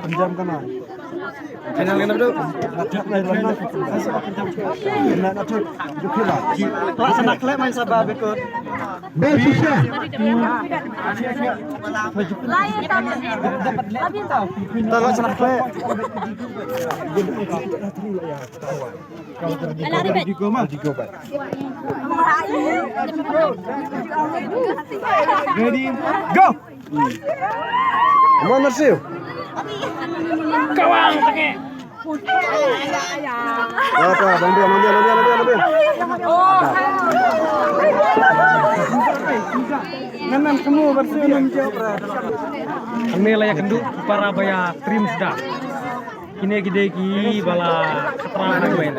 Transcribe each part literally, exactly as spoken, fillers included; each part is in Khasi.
Pinjam ka na. Final ka na, bro. Athep na, na, na. Na, na, athep. Dukhi la. Laksana khleh main saba bekut. Be shisha. Ta laksana khleh. Alah, ribet. Ready, go! Come on, let's see. Kawang, tengah. Apa, Bang Bian, Bang Bian, Bang Bian, Bang Bian, Bang Bian. Ngan nang kemu bersih nang jawab. Hangne la ïa kynduh para ba ïa trim suda. Kine ki dei ki ba la khatra ha kawei.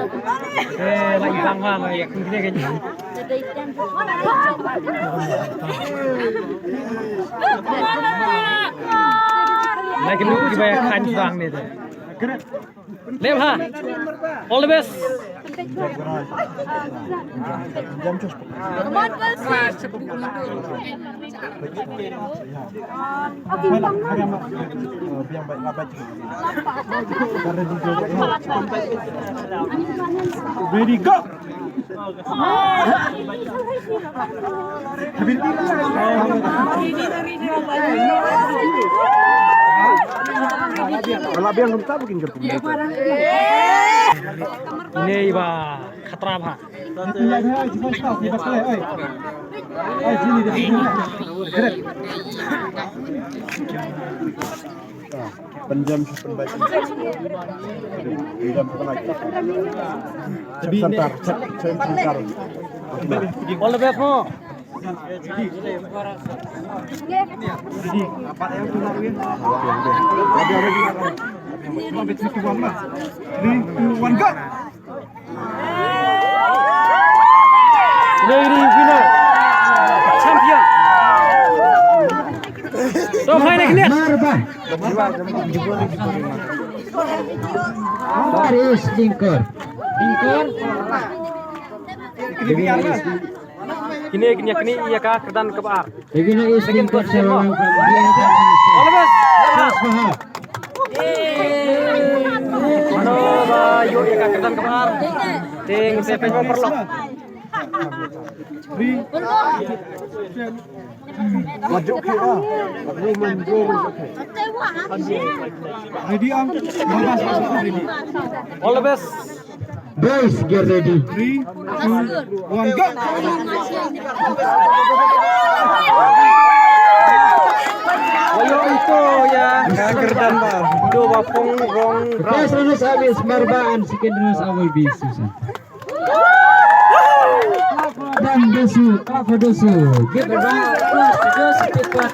Eh, la i bang ha la ïa kine ki. La kine ki ba ïa khan suda hangne te. Lem ha. All the best. Ready, go! Ine iba khatra bha. Panjam sa pynbeit. Panjam sa pynbeit. Check center, check, check center. All the best, mo. Three, two, one, go. Lady winner. Champion. Dong hai nek nek. Marba. Paris Lingkor. Lingkor. Kine kine kine ïa ka kyrdan kaba ar. Maybe no is in question. All the best. Mano ba ïoh ïa ka kyrdan kaba ar. Te ngin sa peit mo paralok. Ready, ang. All the best. Boys, get ready. Three, two, one, go! Wayo ito ya, ka kyrdan ba. Ito ba pong rong. First runners up is Marba and second runners up will be Susan. Dan Dosu, Papa Dosu. Give a round of applause to Dosu Tepat.